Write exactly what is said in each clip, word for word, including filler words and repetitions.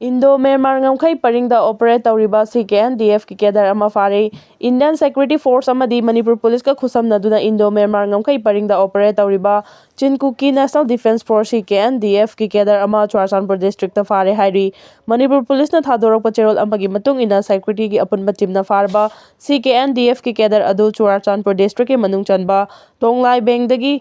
Indo Myanmar ꯉꯝꯈꯩ ꯄꯔꯤꯡꯗ operate ꯇꯧꯔꯤꯕ ꯁꯤ ꯀꯦ ꯑꯦꯟ ꯗꯤ ꯑꯦꯐꯀꯤ ꯀꯦꯗꯔ ꯑꯃ ꯐꯥꯔꯦ꯫ ꯏꯟꯗꯤꯌꯟ ꯁꯦꯀ꯭ꯌꯨꯔꯤꯇꯤ ꯐꯣꯔꯁ ꯑꯃꯗꯤ ꯃꯅꯤꯄꯨꯔ ꯄꯨꯂꯤꯁꯀ ꯈꯨꯠꯁꯝꯅꯗꯨꯅ ꯏꯟꯗꯣ ꯃ꯭ꯌꯥꯟꯃꯥꯔ ꯉꯝꯈꯩ ꯄꯔꯤꯡꯗ ꯑꯣꯄꯔꯦꯠ ꯇꯧꯔꯤꯕ ꯆꯤꯟ ꯀꯨꯀꯤ ꯅꯦꯁꯅꯦꯜ ꯗꯤꯐꯦꯟꯁ ꯐꯣꯔꯁ, ꯁꯤ ꯀꯦ ꯑꯦꯟ ꯗꯤ ꯑꯦꯐꯀꯤ ꯀꯦꯗꯔ ꯑꯃ ꯆꯨꯔꯥꯆꯥꯟꯄꯨꯔ ꯗꯤꯁꯇ꯭ꯔꯤꯛꯇ ꯐꯥꯔꯦ ꯍꯥꯏꯔꯤ꯫ ꯃꯅꯤꯄꯨꯔ ꯄꯨꯂꯤꯁꯅ ꯊꯥꯗꯣꯔꯛꯄ ꯆꯦꯔꯣꯜ ꯑꯃꯒꯤ ꯃꯇꯨꯡ ꯏꯟꯅ ꯁꯦꯀ꯭ꯌꯨꯔꯤꯇꯤꯒꯤ ꯑꯄꯨꯟꯕ ꯇꯤꯝꯅ ꯐꯥꯔꯕ ꯁꯤ ꯀꯦ ꯑꯦꯟ ꯗꯤ ꯑꯦꯐꯀꯤ ꯀꯦꯗꯔ ꯑꯗꯨ ꯆꯨꯔꯥꯆꯥꯟꯄꯨꯔ ꯗꯤꯁꯇ꯭ꯔꯤꯛꯀꯤ ꯃꯅꯨꯡ ꯆꯟꯕ ꯇꯣꯡꯂꯥꯏꯕꯦꯡꯗꯒꯤ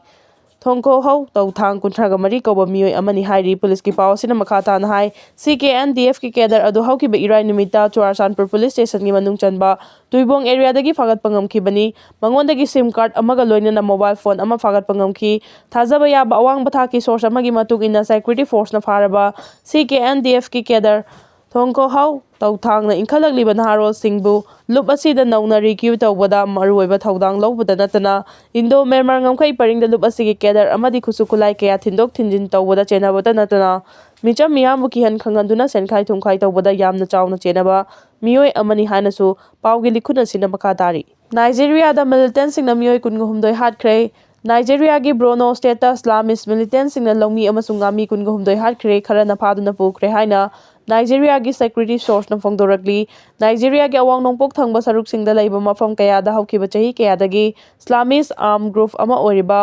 ꯊꯣꯡꯈꯣꯍꯧ ꯇꯧꯊꯥꯡ ꯀꯨꯟꯊ꯭ꯔꯥꯒ ꯃꯔꯤ ꯀꯧꯕ ꯃꯤꯑꯣꯏ ꯑꯃꯅꯤ ꯍꯥꯏꯔꯤ꯫ ꯄꯨꯂꯤꯁꯀꯤ ꯄꯥꯎ ꯑꯁꯤꯅ ꯃꯈꯥ ꯇꯥꯅ ꯍꯥꯏ, ꯁꯤ ꯀꯦ ꯑꯦꯟ ꯗꯤ ꯑꯦꯐꯀꯤ ꯀꯦꯗꯔ ꯑꯗꯨ ꯍꯧꯈꯤꯕ ꯏꯔꯥꯏ ꯅꯨꯃꯤꯠꯇ ꯆꯨꯔꯥꯆꯥꯟꯄꯨꯔ ꯄꯨꯂꯤꯁ ꯁ꯭ꯇꯦꯁꯟꯒꯤ ꯃꯅꯨꯡ ꯆꯟꯕ ꯇꯨꯏꯕꯣꯡ ꯑꯦꯔꯤꯌꯥꯗꯒꯤ ꯐꯥꯒꯠꯄ ꯉꯝꯈꯤꯕꯅꯤ꯫ ꯃꯉꯣꯟꯗꯒꯤ ꯁꯤꯝ ꯀꯥꯔꯗ ꯑꯃꯒ ꯂꯣꯏꯅꯅ ꯃꯣꯕꯥꯏꯜ ꯐꯣꯟ ꯑꯃ ꯐꯥꯒꯠꯄ ꯉꯝꯈꯤ꯫ ꯊꯥꯖꯕ ꯌꯥꯕ ꯑꯋꯥꯡꯕ ꯊꯥꯛꯀꯤ ꯁꯣꯔꯁ ꯑꯃꯒꯤ ꯃꯇꯨꯡ ꯏꯟꯅ, ꯁꯦꯀ꯭ꯌꯨꯔꯤꯇꯤ ꯐꯣꯔꯁꯅ ꯐꯥꯔꯕ ꯁꯤ ꯀꯦ ꯑꯦꯟ ꯗꯤ ꯑꯦꯐꯀꯤ ꯀꯦꯗꯔ ꯊꯣꯡꯈꯣꯍꯧ ꯇꯧꯊꯥꯡꯅ ꯏꯟꯈꯠꯂꯛꯂꯤꯕ ꯅꯍꯥꯔꯣꯜꯁꯤꯡꯕꯨ ꯂꯨꯞ ꯑꯁꯤꯗ ꯅꯧꯅ ꯔꯤꯀ꯭ꯔꯨꯠ ꯇꯧꯕꯗ ꯃꯔꯨꯑꯣꯏꯕ ꯊꯧꯗꯥꯡ ꯂꯧꯕꯗ ꯅꯠꯇꯅ, ꯏꯟꯗꯣ ꯃ꯭ꯌꯥꯟꯃꯥꯔ ꯉꯝꯈꯩ ꯄꯔꯤꯡꯗ ꯂꯨꯞ ꯑꯁꯤꯒꯤ ꯀꯦꯗꯔ ꯑꯃꯗꯤ ꯈꯨꯠꯁꯨ ꯈꯨꯠꯂꯥꯏ ꯀꯌꯥ ꯊꯤꯟꯗꯣꯛ ꯊꯤꯟꯖꯤꯟ ꯇꯧꯕꯗ ꯆꯦꯟꯅꯕꯇ ꯅꯠꯇꯅ, ꯃꯤꯆꯝ ꯃꯤꯌꯥꯝꯕꯨ ꯀꯤꯍꯟ ꯈꯪꯍꯟꯗꯨꯅ ꯁꯦꯟꯈꯥꯏ ꯊꯨꯝꯈꯥꯏ ꯇꯧꯕꯗ ꯌꯥꯝꯅ ꯆꯥꯎꯅ ꯆꯦꯟꯅꯕ ꯃꯤꯑꯣꯏ ꯑꯃꯅꯤ ꯍꯥꯏꯅꯁꯨ ꯄꯥꯎꯒꯤ ꯂꯤꯈꯨꯠ ꯑꯁꯤꯅ ꯃꯈꯥ ꯇꯥꯔꯤ꯫ ꯅꯥꯏꯖꯦꯔꯤꯌꯥꯗ ꯃꯤꯂꯤꯇꯦꯟꯁꯤꯡꯅ ꯃꯤꯑꯣꯏ ꯀꯨꯟꯒ ꯍꯨꯝꯗꯣꯏ ꯍꯥꯠꯈ꯭ꯔꯦ꯫ ꯅꯥꯏꯖꯦꯔꯤꯌꯥꯒꯤ ꯕ꯭ꯔꯣꯅꯣ ꯁ꯭ꯇꯦꯠꯇ ꯏꯁꯂꯥꯃꯤꯁ ꯃꯤꯂꯤꯇꯦꯟꯁꯤꯡꯅ ꯂꯧꯃꯤ ꯑꯃꯁꯨꯡ ꯉꯥꯃꯤ ꯀꯨꯟꯒ ꯍꯨꯝꯗꯣꯏ ꯍꯥꯠꯈ꯭ꯔꯦ, ꯈꯔꯅ ꯐꯥꯗꯨꯅ ꯄꯨꯈ꯭ꯔꯦ ꯍꯥꯏꯅ ꯅꯥꯏꯖꯦꯔꯤꯌꯥꯒꯤ ꯁꯦꯀ꯭ꯌꯨꯔꯤꯇꯤ ꯁꯣꯔꯁꯅ ꯐꯣꯡꯗꯣꯔꯛꯂꯤ꯫ ꯅꯥꯏꯖꯦꯔꯤꯌꯥꯒꯤ ꯑꯋꯥꯡ ꯅꯣꯡꯄꯣꯛ ꯊꯪꯕ ꯁꯔꯨꯛꯁꯤꯡꯗ ꯂꯩꯕ ꯃꯐꯝ ꯀꯌꯥꯗ ꯍꯧꯈꯤꯕ ꯆꯍꯤ ꯀꯌꯥꯗꯒꯤ ꯏꯁꯂꯥꯃꯤꯁ ꯑꯥꯔꯝ ꯒ꯭ꯔꯨꯞ ꯑꯃ ꯑꯣꯏꯔꯤꯕ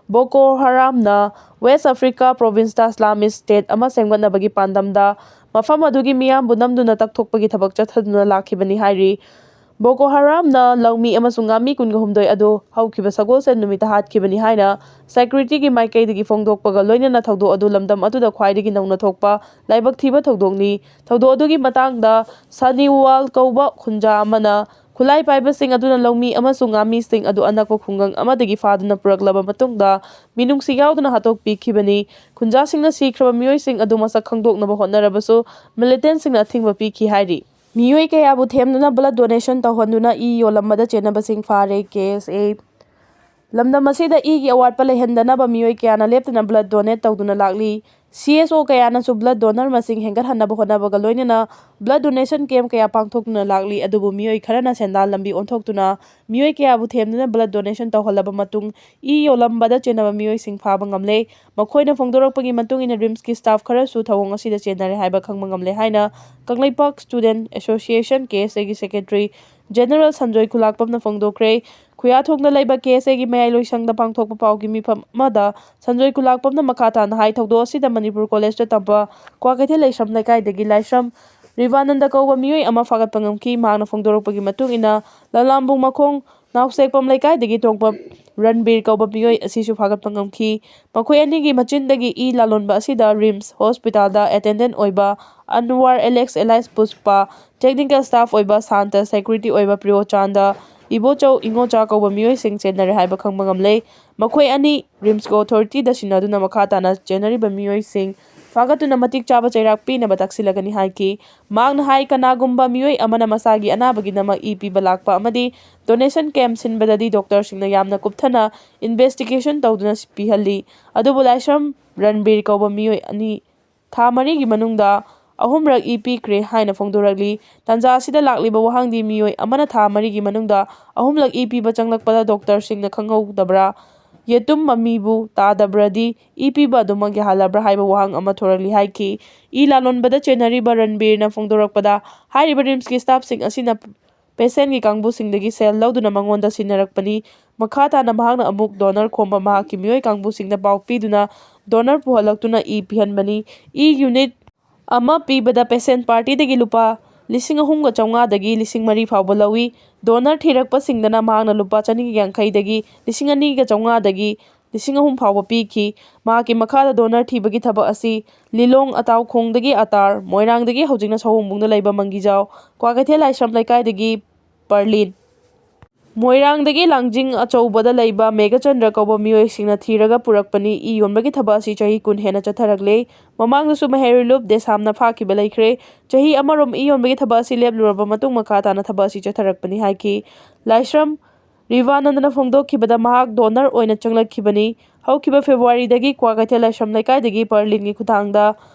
ꯕꯣꯀꯣ ꯍꯔꯥꯝꯅ ꯋꯦꯁ ꯑꯐ꯭ꯔꯤꯀꯥ ꯄ꯭ꯔꯣꯚꯤꯟꯁꯇ ꯏꯁꯂꯥꯃꯤꯁ ꯁ꯭ꯇꯦꯠ ꯑꯃ ꯁꯦꯝꯒꯠꯅꯕꯒꯤ ꯄꯥꯟꯗꯝꯗ ꯃꯐꯝ ꯑꯗꯨꯒꯤ ꯃꯤꯌꯥꯝꯕꯨ ꯅꯝꯗꯨꯅ ꯇꯛꯊꯣꯛꯄꯒꯤ ꯊꯕꯛ ꯆꯠꯊꯗꯨꯅ ꯂꯥꯛꯈꯤꯕꯅꯤ ꯍꯥꯏꯔꯤ꯫ ꯕꯣꯀꯣ ꯍꯔꯥꯝꯅ ꯂꯧꯃꯤ ꯑꯃꯁꯨꯡ ꯉꯥꯃꯤ ꯀꯨꯟꯒ ꯍꯨꯝꯗꯣꯏ ꯑꯗꯨ ꯍꯧꯈꯤꯕ ꯁꯒꯣꯜꯁꯦꯟ ꯅꯨꯃꯤꯠꯇ ꯍꯥꯠꯈꯤꯕꯅꯤ ꯍꯥꯏꯅ ꯁꯦꯀ꯭ꯌꯨꯔꯤꯇꯤꯒꯤ ꯃꯥꯏꯀꯩꯗꯒꯤ ꯐꯣꯡꯗꯣꯛꯄꯒ ꯂꯣꯏꯅꯅ ꯊꯧꯗꯣꯛ ꯑꯗꯨ ꯂꯝꯗꯝ ꯑꯗꯨꯗ ꯈ꯭ꯋꯥꯏꯗꯒꯤ ꯅꯧꯅ ꯊꯣꯛꯄ ꯂꯥꯏꯕꯛ ꯊꯤꯕ ꯊꯧꯗꯣꯛꯅꯤ꯫ ꯊꯧꯗꯣꯛ ꯑꯗꯨꯒꯤ ꯃꯇꯥꯡꯗ ꯁꯅꯤꯋꯥꯜ ꯀꯧꯕ ꯈꯨꯟꯖꯥ ꯑꯃꯅ ꯈꯨꯠꯂꯥꯏ ꯄꯥꯏꯕꯁꯤꯡ ꯑꯗꯨꯅ ꯂꯧꯃꯤ ꯑꯃꯁꯨꯡ ꯉꯥꯃꯤꯁꯤꯡ ꯑꯗꯨ ꯑꯅꯛꯄ ꯈꯨꯡꯒꯪ ꯑꯃꯗꯒꯤ ꯐꯥꯗꯨꯅ ꯄꯨꯔꯛꯂꯕ ꯃꯇꯨꯡꯗ ꯃꯤꯅꯨꯡꯁꯤ ꯌꯥꯎꯗꯅ ꯍꯥꯠꯇꯣꯛꯄꯤꯈꯤꯕꯅꯤ꯫ ꯈꯨꯟꯖꯥꯁꯤꯡꯅ ꯁꯤꯈ꯭ꯔꯕ ꯃꯤꯑꯣꯏꯁꯤꯡ ꯑꯗꯨ ꯃꯁꯛ ꯈꯪꯗꯣꯛꯅꯕ ꯍꯣꯠꯅꯔꯕꯁꯨ ꯃꯤꯂꯤꯇꯦꯟꯁꯤꯡꯅ ꯑꯊꯤꯡꯕ ꯄꯤꯈꯤ ꯍꯥꯏꯔꯤ꯫ ꯃꯤꯑꯣꯏ ꯀꯌꯥꯕꯨ ꯊꯦꯝꯗꯨꯅ ꯕ꯭ꯂꯗ ꯗꯣꯅꯦꯁꯟ ꯇꯧꯍꯟꯗꯨꯅ ꯏ ꯌꯣꯜꯂꯝꯕꯗ ꯆꯦꯟꯅꯕꯁꯤꯡ ꯐꯥꯔꯦ, ꯀꯦ ꯑꯦꯁ ꯑꯦ꯫ ꯂꯝꯗꯝ ꯑꯁꯤꯗ ꯏꯒꯤ ꯑꯋꯥꯠꯄ ꯂꯩꯍꯟꯗꯅꯕ ꯃꯤꯑꯣꯏ ꯀꯌꯥꯅ ꯂꯦꯞꯇꯅ ꯕ꯭ꯂꯗ ꯗꯣꯅꯦꯠ ꯇꯧꯗꯨꯅ ꯂꯥꯛꯂꯤ꯫ C S O ꯀꯌꯥꯅꯁꯨ blood donor ꯃꯁꯤꯡ ꯍꯦꯟꯒꯠꯍꯟꯅꯕ ꯍꯣꯠꯅꯕꯒ ꯂꯣꯏꯅꯅ blood donation camp ꯀꯌꯥ ꯄꯥꯡꯊꯣꯛꯇꯨꯅ ꯂꯥꯛꯂꯤ꯫ ꯑꯗꯨꯕꯨ ꯃꯤꯑꯣꯏ ꯈꯔꯅ ꯁꯦꯟꯗꯥꯟ ꯂꯝꯕꯤ ꯑꯣꯟꯊꯣꯛꯇꯨꯅ ꯃꯤꯑꯣꯏ ꯀꯌꯥꯕꯨ ꯊꯦꯝꯗꯨꯅ blood donation ꯇꯧꯍꯜꯂꯕ ꯃꯇꯨꯡ ꯏ ꯌꯣꯜꯂꯝꯕꯗ ꯆꯦꯟꯅꯕ ꯃꯤꯑꯣꯏꯁꯤꯡ ꯐꯥꯕ ꯉꯝꯂꯦ꯫ ꯃꯈꯣꯏꯅ ꯐꯣꯡꯗꯣꯔꯛꯄꯒꯤ ꯃꯇꯨꯡ ꯏꯟꯅ RIMSꯀꯤ staff ꯈꯔꯁꯨ ꯊꯧꯑꯣꯡ ꯑꯁꯤꯗ ꯆꯦꯟꯅꯔꯦ ꯍꯥꯏꯕ ꯈꯪꯕ ꯉꯝꯂꯦ ꯍꯥꯏꯅ Kangleipak Student Association, K S Aꯒꯤ secretary general Sanjoy ꯈꯨꯂꯥꯛꯄꯝꯅ ꯐꯣꯡꯗꯣꯛꯈ꯭ꯔꯦ꯫ ꯈꯨꯌꯥꯊꯣꯡꯗ ꯂꯩꯕ K S Aꯒꯤ ꯃꯌꯥꯏ ꯂꯣꯏꯁꯪꯗ ꯄꯥꯡꯊꯣꯛꯄ ꯄꯥꯎꯒꯤ ꯃꯤꯐꯝ ꯑꯃꯗ ꯁꯟꯖꯣꯏ ꯈꯨꯂꯥꯛꯄꯝꯅ ꯃꯈꯥ ꯇꯥꯅ ꯍꯥꯏ, ꯊꯧꯗꯣꯛ ꯑꯁꯤꯗ ꯃꯅꯤꯄꯨꯔ ꯀꯣꯂꯦꯖꯇ ꯇꯝꯕ ꯀ꯭ꯋꯥꯀꯩꯊꯦꯜ ꯂꯥꯏꯁ꯭ꯔꯝ ꯂꯩꯀꯥꯏꯗꯒꯤ ꯂꯥꯏꯁ꯭ꯔꯝ ꯔꯤꯕꯥꯅꯟꯗ ꯀꯧꯕ ꯃꯤꯑꯣꯏ ꯑꯃ ꯐꯥꯒꯠꯄ ꯉꯝꯈꯤ꯫ ꯃꯍꯥꯛꯅ ꯐꯣꯡꯗꯣꯔꯛꯄꯒꯤ ꯃꯇꯨꯡ ꯏꯟꯅ, ꯂꯂꯥꯝꯕꯨꯡ ꯃꯈꯣꯡ ꯅꯥꯎꯁꯦꯛꯄꯝ ꯂꯩꯀꯥꯏꯗꯒꯤ ꯇꯣꯡꯕ ꯔꯟꯕꯤꯔ ꯀꯧꯕ ꯃꯤꯑꯣꯏ ꯑꯁꯤꯁꯨ ꯐꯥꯒꯠꯄ ꯉꯝꯈꯤ꯫ ꯃꯈꯣꯏ ꯑꯅꯤꯒꯤ ꯃꯆꯤꯟꯗꯒꯤ ꯏ ꯂꯥꯂꯣꯟꯕ ꯑꯁꯤꯗ RIMS hospitalꯗ attendant ꯑꯣꯏꯕ ꯑꯟꯋꯥꯔ alias ꯄꯨꯁꯄꯥ, technical staff ꯑꯣꯏꯕ ꯁꯥꯟꯇ, security ꯑꯣꯏꯕ ꯄ꯭ꯔꯤꯌꯣꯆꯥꯟꯗ, ꯏꯕꯣꯆꯧ ꯏꯉꯣꯆꯥ ꯀꯧꯕ ꯃꯤꯑꯣꯏꯁꯤꯡ ꯆꯦꯟꯅꯔꯦ ꯍꯥꯏꯕ ꯈꯪꯕ ꯉꯝꯂꯦ꯫ ꯃꯈꯣꯏ ꯑꯅꯤ RIMSꯀꯤ authorityꯗ ꯁꯤꯟꯅꯗꯨꯅ ꯃꯈꯥ ꯇꯥꯅ ꯆꯦꯟꯅꯔꯤꯕ ꯃꯤꯑꯣꯏꯁꯤꯡ ꯐꯥꯒꯠꯇꯨꯅ ꯃꯇꯤꯛ ꯆꯥꯕ ꯆꯩꯔꯥꯛ ꯄꯤꯅꯕ ꯇꯥꯛꯁꯤꯜꯂꯒꯅꯤ ꯍꯥꯏꯈꯤ꯫ ꯃꯍꯥꯛꯅ ꯍꯥꯏ, ꯀꯅꯥꯒꯨꯝꯕ ꯃꯤꯑꯣꯏ ꯑꯃꯅ ꯃꯁꯥꯒꯤ ꯑꯅꯥꯕꯒꯤꯗꯃꯛ ꯏ ꯄꯤꯕ ꯂꯥꯛꯄ ꯑꯃꯗꯤ donation camp ꯁꯤꯟꯕꯗꯗꯤ ꯗꯣꯛꯇꯔꯁꯤꯡꯅ ꯌꯥꯝꯅ ꯀꯨꯞꯊꯅ investigation ꯇꯧꯗꯨꯅ ꯄꯤꯍꯜꯂꯤ꯫ ꯑꯗꯨꯕꯨ ꯂꯥꯏꯁ꯭ꯔꯝ ꯔꯟꯕꯤꯔ ꯀꯧꯕ ꯃꯤꯑꯣꯏ ꯑꯅꯤ ꯊꯥ ꯃꯔꯤꯒꯤ ꯃꯅꯨꯡꯗ ꯑꯍꯨꯝꯔꯛ ꯏ ꯄꯤꯈ꯭ꯔꯦ ꯍꯥꯏꯅ ꯐꯣꯡꯗꯣꯔꯛꯂꯤ꯫ ꯇꯥꯟꯖꯥ ꯑꯁꯤꯗ ꯂꯥꯛꯂꯤꯕ ꯋꯥꯍꯪꯗꯤ, ꯃꯤꯑꯣꯏ ꯑꯃꯅ ꯊꯥ ꯃꯔꯤꯒꯤ ꯃꯅꯨꯡꯗ ꯑꯍꯨꯝꯂꯛ ꯏ ꯄꯤꯕ ꯆꯪꯂꯛꯄꯗ ꯗꯣꯛꯇꯔꯁꯤꯡꯅ ꯈꯪꯍꯧꯗꯕ꯭ꯔꯥ? ꯌꯦꯇꯨꯝ ꯃꯃꯤꯕꯨ ꯇꯥꯗꯕ꯭ꯔꯗꯤ ꯏ ꯄꯤꯕ ꯑꯗꯨꯃꯛ ꯌꯥꯍꯜꯂꯕ꯭ꯔꯥ ꯍꯥꯏꯕ ꯋꯥꯍꯪ ꯑꯃ ꯊꯣꯔꯛꯂꯤ ꯍꯥꯏꯈꯤ꯫ ꯏ ꯂꯥꯂꯣꯟꯕꯗ ꯆꯦꯟꯅꯔꯤꯕ ꯔꯟꯕꯤꯔꯅ ꯐꯣꯡꯗꯣꯔꯛꯄꯗ, ꯍꯥꯏꯔꯤꯕ RIMSꯀꯤ staffꯁꯤꯡ ꯑꯁꯤꯅ patientꯀꯤ ꯀꯥꯡꯕꯨꯁꯤꯡꯗꯒꯤ ꯁꯦꯜ ꯂꯧꯗꯨꯅ ꯃꯉꯣꯟꯗ ꯁꯤꯟꯅꯔꯛꯄꯅꯤ꯫ ꯃꯈꯥ ꯇꯥꯅ ꯃꯍꯥꯛꯅ ꯑꯃꯨꯛ donor ꯈꯣꯝꯕ ꯃꯍꯥꯛꯀꯤ ꯃꯤꯑꯣꯏ ꯀꯥꯡꯕꯨꯁꯤꯡꯗ ꯄꯥꯎ ꯄꯤꯗꯨꯅ donor ꯄꯨꯍꯜꯂꯛꯇꯨꯅ ꯏ ꯄꯤꯍꯟꯕꯅꯤ꯫ ꯏ unit ꯑꯃ ꯄꯤꯕꯗ patient partyꯗꯒꯤ ꯂꯨꯄꯥ ꯂꯤꯁꯤꯡ ꯑꯍꯨꯝꯒ ꯆꯥꯝꯃꯉꯥꯗꯒꯤ ꯂꯤꯁꯤꯡ ꯃꯔꯤ ꯐꯥꯎꯕ ꯂꯧꯏ꯫ Donor ꯊꯤꯔꯛꯄꯁꯤꯡꯗꯅ ꯃꯍꯥꯛꯅ ꯂꯨꯄꯥ ꯆꯅꯤꯒ ꯌꯥꯡꯈꯩꯗꯒꯤ ꯂꯤꯁꯤꯡ ꯑꯅꯤꯒ ꯆꯥꯝꯃꯉꯥꯗꯒꯤ ꯂꯤꯁꯤꯡ ꯑꯍꯨꯝ ꯐꯥꯎꯕ ꯄꯤꯈꯤ꯫ ꯃꯍꯥꯛꯀꯤ ꯃꯈꯥꯗ donor ꯊꯤꯕꯒꯤ ꯊꯕꯛ ꯑꯁꯤ ꯂꯤꯂꯣꯡ ꯑꯇꯥꯎꯈꯣꯡꯗꯒꯤ ꯑꯇꯥꯔ, ꯃꯣꯏꯔꯥꯡꯗꯒꯤ ꯍꯧꯖꯤꯛꯅ ꯁꯑꯣꯝꯕꯨꯡꯗ ꯂꯩꯕ ꯃꯪꯒꯤꯖꯥꯎ, ꯀ꯭ꯋꯥꯀꯩꯊꯦꯜ ꯂꯥꯏꯁ꯭ꯔꯝ ꯂꯩꯀꯥꯏꯗꯒꯤ ꯄꯔꯂꯤꯟ, ꯃꯣꯏꯔꯥꯡꯗꯒꯤ ꯂꯥꯡꯖꯤꯡ ꯑꯆꯧꯕꯗ ꯂꯩꯕ ꯃꯦꯘꯆꯟꯗ꯭ꯔ ꯀꯧꯕ ꯃꯤꯑꯣꯏꯁꯤꯡꯅ ꯊꯤꯔꯒ ꯄꯨꯔꯛꯄꯅꯤ꯫ ꯏ ꯌꯣꯟꯕꯒꯤ ꯊꯕꯛ ꯑꯁꯤ ꯆꯍꯤ ꯀꯨꯟ ꯍꯦꯟꯅ ꯆꯠꯊꯔꯛꯂꯦ꯫ ꯃꯃꯥꯡꯗꯁꯨ ꯃꯍꯦꯔꯨꯂꯨꯞ ꯗꯦꯁꯥꯝꯅ ꯐꯥꯈꯤꯕ ꯂꯩꯈ꯭ꯔꯦ꯫ ꯆꯍꯤ ꯑꯃꯔꯣꯝ ꯏ ꯌꯣꯟꯕꯒꯤ ꯊꯕꯛ ꯑꯁꯤ ꯂꯦꯞꯂꯨꯔꯕ ꯃꯇꯨꯡ ꯃꯈꯥ ꯇꯥꯅ ꯊꯕꯛ ꯑꯁꯤ ꯆꯠꯊꯔꯛꯄꯅꯤ ꯍꯥꯏꯈꯤ꯫ ꯂꯥꯏꯁ꯭ꯔꯝ ꯔꯤꯚꯥꯅꯟꯗꯅ ꯐꯣꯡꯗꯣꯛꯈꯤꯕꯗ ꯃꯍꯥꯛ ꯗꯣꯅꯔ ꯑꯣꯏꯅ ꯆꯪꯂꯛꯈꯤꯕꯅꯤ꯫ ꯍꯧꯈꯤꯕ ꯐꯦꯕ꯭ꯔꯨꯋꯥꯔꯤꯗꯒꯤ ꯀ꯭ꯋꯥꯀꯩꯊꯦꯜ ꯂꯥꯏꯁ꯭ꯔꯝ ꯂꯩꯀꯥꯏꯗꯒꯤ ꯄꯔꯂꯤꯟꯒꯤ ꯈꯨꯠꯊꯥꯡꯗ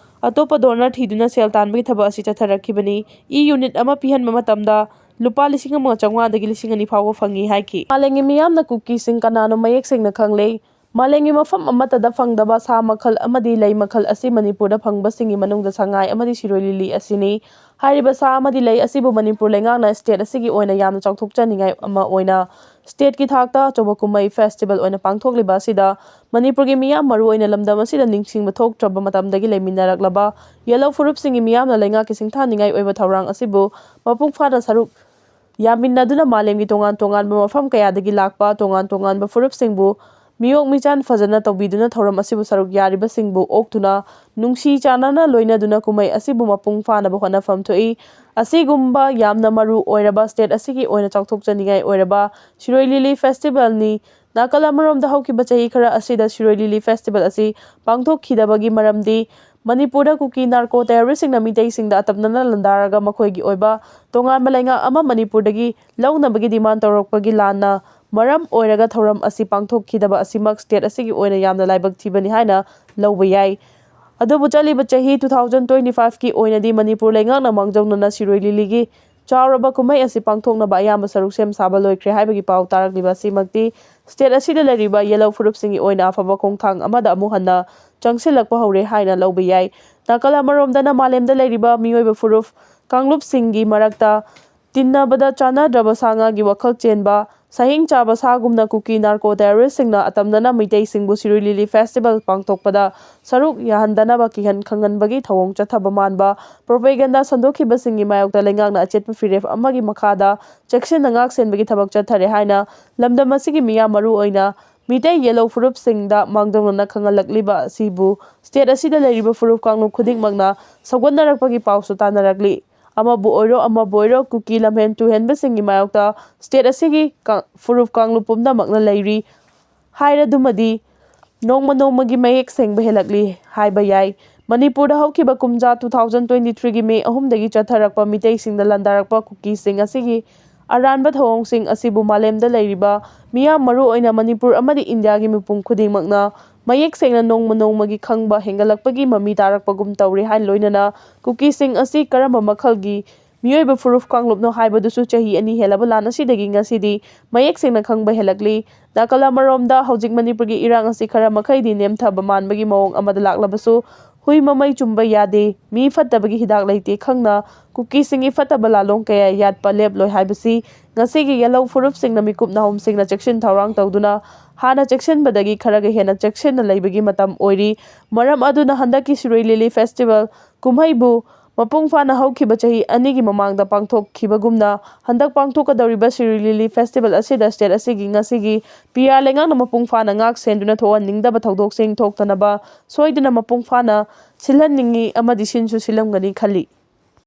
ꯑꯇꯣꯞꯄ ꯗꯣꯅꯔ ꯊꯤꯗꯨꯅ ꯁꯦꯜ ꯇꯥꯟꯕꯒꯤ ꯊꯕꯛ ꯑꯁꯤ ꯆꯠꯊꯔꯛꯈꯤꯕꯅꯤ꯫ ꯏ ꯌꯨꯅꯤꯠ ꯑꯃ ꯄꯤꯍꯟꯕ ꯃꯇꯝꯗ ꯂꯨꯄꯥ ꯂꯤꯁꯤꯡ ꯑꯃꯒ ꯆꯥꯝꯃꯉꯥꯗꯒꯤ ꯂꯤꯁꯤꯡ ꯑꯅꯤ ꯐꯥꯎꯕ ꯐꯪꯏ ꯍꯥꯏꯈꯤ꯫ ꯃꯥꯂꯦꯝꯒꯤ ꯃꯤꯌꯥꯝꯅ ꯀꯨꯀꯤꯁꯤꯡ ꯀꯅꯥꯅꯣ ꯃꯌꯦꯛ ꯁꯦꯡꯅ ꯈꯪꯂꯦ꯫ ꯃꯥꯂꯦꯝꯒꯤ ꯃꯐꯝ ꯑꯃꯠꯇꯗ ꯐꯪꯗꯕ ꯁꯥ ꯃꯈꯜ ꯑꯃꯗꯤ ꯂꯩ ꯃꯈꯜ ꯑꯁꯤ ꯃꯅꯤꯄꯨꯔꯗ ꯐꯪꯕꯁꯤꯡꯒꯤ ꯃꯅꯨꯡꯗ ꯁꯉꯥꯏ ꯑꯃꯗꯤ ꯁꯤꯔꯣꯏ ꯂꯤꯂꯤ ꯑꯁꯤꯅꯤ꯫ ꯍꯥꯏꯔꯤꯕ ꯁꯥ ꯑꯃꯗꯤ ꯂꯩ ꯑꯁꯤꯕꯨ ꯃꯅꯤꯄꯨꯔ ꯂꯩꯉꯥꯛꯅ ꯁ꯭ꯇꯦꯠ ꯑꯁꯤꯒꯤ ꯑꯣꯏꯅ ꯌꯥꯝꯅ ꯆꯥꯎꯊꯣꯛꯆꯅꯤꯡꯉꯥꯏ ꯑꯃ ꯑꯣꯏꯅ ꯁ꯭ꯇꯦꯠꯀꯤ ꯊꯥꯛꯇ ꯑꯆꯧꯕ ꯀꯨꯝꯍꯩ ꯐꯦꯁꯇꯤꯚꯦꯜ ꯑꯣꯏꯅ ꯄꯥꯡꯊꯣꯛꯂꯤꯕ ꯑꯁꯤꯗ ꯃꯅꯤꯄꯨꯔꯒꯤ ꯃꯤꯌꯥꯝ, ꯃꯔꯨꯑꯣꯏꯅ ꯂꯝꯗꯝ ꯑꯁꯤꯗ ꯅꯤꯡꯁꯤꯡꯕ ꯊꯣꯛꯇ꯭ꯔꯕ ꯃꯇꯝꯗꯒꯤ ꯂꯩꯃꯤꯟꯅꯔꯛꯂꯕ ꯌꯦꯜꯍꯧ ꯐꯨꯔꯨꯞꯁꯤꯡꯒꯤ ꯃꯤꯌꯥꯝꯅ ꯂꯩꯉꯥꯛꯀꯤ ꯁꯤꯡꯊꯥꯅꯤꯡꯉꯥꯏ ꯑꯣꯏꯕ ꯊꯧꯔꯥꯡ ꯑꯁꯤꯕꯨ ꯃꯄꯨꯡ ꯐꯥꯅ ꯁꯔꯨꯛ ꯌꯥꯃꯤꯟꯅꯗꯨꯅ ꯃꯥꯂꯦꯝꯒꯤ ꯇꯣꯉꯥꯟ ꯇꯣꯉꯥꯟꯕ ꯃꯐꯝ ꯀꯌꯥꯗꯒꯤ ꯂꯥꯛꯄ ꯇꯣꯉꯥꯟ ꯇꯣꯉꯥꯟꯕ ꯐꯨꯔꯨꯞꯁꯤꯡꯕꯨ ꯃꯤꯑꯣꯛ ꯃꯤꯆꯥꯟ ꯐꯖꯅ ꯇꯧꯕꯤꯗꯨꯅ ꯊꯧꯔꯝ ꯑꯁꯤꯕꯨ ꯁꯔꯨꯛ ꯌꯥꯔꯤꯕꯁꯤꯡꯕꯨ ꯑꯣꯛꯇꯨꯅ ꯅꯨꯡꯁꯤ ꯆꯥꯟꯅꯅ ꯂꯣꯏꯅꯗꯨꯅ ꯀꯨꯝꯍꯩ ꯑꯁꯤꯕꯨ ꯃꯄꯨꯡ ꯐꯥꯅꯕ ꯍꯣꯠꯅꯐꯝ ꯊꯣꯛꯏ꯫ ꯑꯁꯤꯒꯨꯝꯕ ꯌꯥꯝꯅ ꯃꯔꯨ ꯑꯣꯏꯔꯕ ꯁ꯭ꯇꯦꯠ ꯑꯁꯤꯒꯤ ꯑꯣꯏꯅ ꯆꯥꯎꯊꯣꯛꯆꯅꯤꯡꯉꯥꯏ ꯑꯣꯏꯔꯕ ꯁꯤꯔꯣꯏ ꯂꯤꯂꯤ ꯐꯦꯁꯇꯤꯚꯦꯜꯅꯤ꯫ ꯅꯥꯀꯜ ꯑꯃꯔꯣꯝꯗ ꯍꯧꯈꯤꯕ ꯆꯍꯤ ꯈꯔ ꯑꯁꯤꯗ ꯁꯤꯔꯣꯏ ꯂꯤꯂꯤ ꯐꯦꯁꯇꯤꯚꯦꯜ ꯑꯁꯤ ꯄꯥꯡꯊꯣꯛꯈꯤꯗꯕꯒꯤ ꯃꯔꯝꯗꯤ ꯃꯅꯤꯄꯨꯔꯗ ꯀꯨꯀꯤ ꯅꯥꯔꯀꯣ ꯇꯦꯔꯣꯔꯤꯁꯁꯤꯡꯅ ꯃꯤꯇꯩꯁꯤꯡꯗ ꯑꯇꯝꯅꯅ ꯂꯥꯟꯗꯥꯔꯒ ꯃꯈꯣꯏꯒꯤ ꯑꯣꯏꯕ ꯇꯣꯉꯥꯟꯕ ꯂꯩꯉꯥꯛ ꯑꯃ ꯃꯅꯤꯄꯨꯔꯗꯒꯤ ꯂꯧꯅꯕꯒꯤ ꯗꯤꯃꯥꯟ ꯇꯧꯔꯛꯄꯒꯤ ꯂꯥꯟꯅ ꯃꯔꯝ ꯑꯣꯏꯔꯒ ꯊꯧꯔꯝ ꯑꯁꯤ ꯄꯥꯡꯊꯣꯛꯈꯤꯗꯕ ꯑꯁꯤꯃꯛ ꯁ꯭ꯇꯦꯠ ꯑꯁꯤꯒꯤ ꯑꯣꯏꯅ ꯌꯥꯝꯅ ꯂꯥꯏꯕꯛ ꯊꯤꯕꯅꯤ ꯍꯥꯏꯅ ꯂꯧꯕ ꯌꯥꯏ꯫ ꯑꯗꯨꯕꯨ ꯆꯠꯂꯤꯕ ꯆꯍꯤ two thousand twenty five ꯀꯤ ꯑꯣꯏꯅꯗꯤ ꯃꯅꯤꯄꯨꯔ ꯂꯩꯉꯥꯛꯅ ꯃꯥꯡꯖꯧꯅꯅ ꯁꯤꯔꯣꯏ ꯂꯤꯂꯤꯒꯤ ꯆꯥꯎꯔꯕ ꯀꯨꯝꯍꯩ ꯑꯁꯤ ꯄꯥꯡꯊꯣꯛꯅꯕ ꯑꯌꯥꯝꯕ ꯁꯔꯨꯛ ꯁꯦꯝ ꯁꯥꯕ ꯂꯣꯏꯈ꯭ꯔꯦ ꯍꯥꯏꯕꯒꯤ ꯄꯥꯎ ꯇꯥꯔꯛꯂꯤꯕ ꯑꯁꯤꯃꯛꯇꯤ ꯁ꯭ꯇꯦꯠ ꯑꯁꯤꯗ ꯂꯩꯔꯤꯕ ꯌꯦꯜꯍꯧ ꯐꯨꯔꯨꯞꯁꯤꯡꯒꯤ ꯑꯣꯏꯅ ꯑꯐꯕ ꯈꯣꯡꯊꯥꯡ ꯑꯃꯗ ꯑꯃꯨꯛ ꯍꯟꯅ ꯆꯪꯁꯤꯜꯂꯛꯄ ꯍꯧꯔꯦ ꯍꯥꯏꯅ ꯂꯧꯕ ꯌꯥꯏ꯫ ꯅꯥꯀꯜ ꯑꯃꯔꯣꯝꯗꯅ ꯃꯥꯂꯦꯝꯗ ꯂꯩꯔꯤꯕ ꯃꯤꯑꯣꯏꯕ ꯐꯨꯔꯨꯞ ꯀꯥꯡꯂꯨꯞꯁꯤꯡꯒꯤ ꯃꯔꯛꯇ ꯇꯤꯟꯅꯕꯗ ꯆꯥꯟꯅꯗ꯭ꯔꯕ ꯁꯥ ꯉꯥꯒꯤ ꯋꯥꯈꯜ ꯆꯦꯟꯕ, ꯁꯍꯤꯡ ꯆꯥꯕ ꯁꯥꯒꯨꯝꯅ ꯀꯨꯀꯤ ꯅꯥꯔꯀꯣ ꯇꯦꯔꯣꯔꯤꯁꯁꯤꯡꯅ ꯑꯇꯝꯅꯅ ꯃꯤꯇꯩꯁꯤꯡꯕꯨ ꯁꯤꯔꯣꯏ ꯂꯤꯂꯤ ꯐꯦꯁꯇꯤꯚꯦꯜ ꯄꯥꯡꯊꯣꯛꯄꯗ ꯁꯔꯨꯛ ꯌꯥꯍꯟꯗꯅꯕ ꯀꯤꯍꯟ ꯈꯪꯍꯟꯕꯒꯤ ꯊꯧꯑꯣꯡ ꯆꯠꯊꯕ ꯃꯥꯟꯕ ꯄ꯭ꯔꯣꯄꯦꯒꯦꯟꯗꯥ ꯁꯟꯗꯣꯛꯈꯤꯕꯁꯤꯡꯒꯤ ꯃꯥꯌꯣꯛꯇ ꯂꯩꯉꯥꯛꯅ ꯑꯆꯦꯠꯄ ꯐꯤꯔꯦꯞ ꯑꯃꯒꯤ ꯃꯈꯥꯗ ꯆꯦꯛꯁꯤꯟꯅ ꯉꯥꯛ ꯁꯦꯟꯕꯒꯤ ꯊꯕꯛ ꯆꯠꯊꯔꯦ ꯍꯥꯏꯅ ꯂꯝꯗꯝ ꯑꯁꯤꯒꯤ ꯃꯤꯌꯥꯝ, ꯃꯔꯨꯑꯣꯏꯅ ꯃꯤꯇꯩ ꯌꯦꯜꯍꯧ ꯐꯨꯔꯨꯞꯁꯤꯡꯗ ꯃꯥꯡꯖꯧꯅꯅ ꯈꯪꯍꯜꯂꯛꯂꯤꯕ ꯑꯁꯤꯕꯨ ꯁ꯭ꯇꯦꯠ ꯑꯁꯤꯗ ꯂꯩꯔꯤꯕ ꯐꯨꯔꯨꯞ ꯀꯥꯡꯂꯨꯞ ꯈꯨꯗꯤꯡꯃꯛꯅ ꯁꯧꯒꯠꯅꯔꯛꯄꯒꯤ ꯄꯥꯎꯁꯨ ꯇꯥꯟꯅꯔꯛꯂꯤ꯫ ꯑꯃꯕꯨ ꯑꯣꯏꯔꯣ, ꯑꯃꯕꯨ ꯑꯣꯏꯔꯣ, ꯀꯨꯀꯤ ꯂꯝꯍꯦꯟ ꯇꯨꯍꯦꯟꯕꯁꯤꯡꯒꯤ ꯃꯥꯌꯣꯛꯇ ꯁ꯭ꯇꯦꯠ ꯑꯁꯤꯒꯤ ꯀꯥ-, ꯐꯨꯔꯨꯞ ꯀꯥꯡꯂꯨꯞ ꯄꯨꯝꯅꯃꯛꯅ ꯂꯩꯔꯤ ꯍꯥꯏꯔꯗꯨꯃꯗꯤ ꯅꯣꯡꯃ ꯅꯣꯡꯃꯒꯤ ꯃꯌꯦꯛ ꯁꯦꯡꯕ ꯍꯦꯜꯂꯛꯂꯤ ꯍꯥꯏꯕ ꯌꯥꯏ꯫ ꯃꯅꯤꯄꯨꯔꯗ ꯍꯧꯈꯤꯕ ꯀꯨꯝꯖꯥ two thousand twenty three ꯒꯤ ꯃꯦ ꯑꯍꯨꯝꯗꯒꯤ ꯆꯠꯊꯔꯛꯄ ꯃꯤꯇꯩꯁꯤꯡꯗ ꯂꯥꯟꯗꯥꯔꯛꯄ ꯀꯨꯀꯤꯁꯤꯡ ꯑꯁꯤꯒꯤ ꯑꯔꯥꯟꯕ ꯊꯧꯑꯣꯡꯁꯤꯡ ꯑꯁꯤꯕꯨ ꯃꯥꯂꯦꯝꯗ ꯂꯩꯔꯤꯕ ꯃꯤꯌꯥꯝ, ꯃꯔꯨꯑꯣꯏꯅ ꯃꯅꯤꯄꯨꯔ ꯑꯃꯗꯤ ꯏꯟꯗꯤꯌꯥꯒꯤ ꯃꯤꯄꯨꯝ ꯈꯨꯗꯤꯡꯃꯛꯅ ꯃꯌꯦꯛ ꯁꯦꯡꯅ ꯅꯣꯡꯃ ꯅꯣꯡꯃꯒꯤ ꯈꯪꯕ ꯍꯦꯟꯒꯠꯂꯛꯄꯒꯤ ꯃꯃꯤ ꯇꯥꯔꯛꯄꯒꯨꯝ ꯇꯧꯔꯦ ꯍꯥꯏꯅ ꯂꯣꯏꯅꯅ ꯀꯨꯀꯤꯁꯤꯡ ꯑꯁꯤ ꯀꯔꯝꯕ ꯃꯈꯜꯒꯤ ꯃꯤꯑꯣꯏꯕ ꯐꯨꯔꯨꯞ ꯀꯥꯡꯂꯨꯞꯅꯣ ꯍꯥꯏꯕꯗꯨꯁꯨ ꯆꯍꯤ ꯑꯅꯤ ꯍꯦꯜꯂꯕ ꯂꯥꯟ ꯑꯁꯤꯗꯒꯤ ꯉꯁꯤꯗꯤ ꯃꯌꯦꯛ ꯁꯦꯡꯅ ꯈꯪꯕ ꯍꯦꯜꯂꯛꯂꯤ꯫ ꯅꯥꯀꯜ ꯑꯃꯔꯣꯝꯗ ꯍꯧꯖꯤꯛ ꯃꯅꯤꯄꯨꯔꯒꯤ ꯏꯔꯥꯡ ꯑꯁꯤ ꯈꯔ ꯃꯈꯩꯗꯤ ꯅꯦꯝꯊꯕ ꯃꯥꯟꯕꯒꯤ ꯃꯑꯣꯡ ꯑꯃꯗ ꯂꯥꯛꯂꯕꯁꯨ, ꯍꯨꯏ ꯃꯃꯩ ꯆꯨꯝꯕ ꯌꯥꯗꯦ, ꯃꯤ ꯐꯠꯇꯕꯒꯤ ꯍꯤꯗꯥꯛ ꯂꯩꯇꯦ ꯈꯪꯅ ꯀꯨꯀꯤꯁꯤꯡꯒꯤ ꯐꯠꯇꯕ ꯂꯥꯂꯣꯡ ꯀꯌꯥ ꯌꯥꯠꯄ ꯂꯦꯞꯂꯣꯏ ꯍꯥꯏꯕꯁꯤ ꯉꯁꯤꯒꯤ ꯌꯦꯜꯍꯧ ꯐꯨꯔꯨꯞꯁꯤꯡꯅ ꯃꯤꯀꯨꯞ ꯅꯍꯨꯝꯁꯤꯡꯅ ꯆꯦꯛꯁꯤꯟ ꯊꯧꯔꯥꯡ ꯇꯧꯗꯨꯅ ꯍꯥꯟꯅ ꯆꯦꯛꯁꯤꯟꯕꯗꯒꯤ ꯈꯔꯒ ꯍꯦꯟꯅ ꯆꯦꯛꯁꯤꯟꯅ ꯂꯩꯕꯒꯤ ꯃꯇꯝ ꯑꯣꯏꯔꯤ꯫ ꯃꯔꯝ ꯑꯗꯨꯅ ꯍꯟꯗꯛꯀꯤ ꯁꯤꯔꯣꯏ ꯂꯤꯂꯤ ꯐꯦꯁꯇꯤꯚꯦꯜ ꯀꯨꯝꯍꯩꯕꯨ ꯃꯄꯨꯡ ꯐꯥꯅ ꯍꯧꯈꯤꯕ ꯆꯍꯤ ꯑꯅꯤꯒꯤ ꯃꯃꯥꯡꯗ ꯄꯥꯡꯊꯣꯛꯈꯤꯕꯒꯨꯝꯅ, ꯍꯟꯗꯛ ꯄꯥꯡꯊꯣꯛꯀꯗꯧꯔꯤꯕ ꯁꯤꯔꯣꯏ ꯂꯤꯂꯤ ꯐꯦꯁꯇꯤꯚꯦꯜ ꯑꯁꯤꯗ ꯁ꯭ꯇꯦꯠ ꯑꯁꯤꯒꯤ ꯉꯁꯤꯒꯤ ꯄꯤ ꯑꯥꯔ ꯂꯩꯉꯥꯛꯅ ꯃꯄꯨꯡ ꯐꯥꯅ ꯉꯥꯛ ꯁꯦꯟꯗꯨꯅ ꯊꯣꯛꯍꯟꯅꯤꯡꯗꯕ ꯊꯧꯗꯣꯛꯁꯤꯡ ꯊꯣꯛꯇꯅꯕ ꯁꯣꯏꯗꯅ ꯃꯄꯨꯡ ꯐꯥꯅ ꯁꯤꯜꯍꯟꯅꯤꯡꯏ ꯑꯃꯗꯤ ꯁꯤꯟꯁꯨ ꯁꯤꯜꯂꯝꯒꯅꯤ ꯈꯜꯂꯤ꯫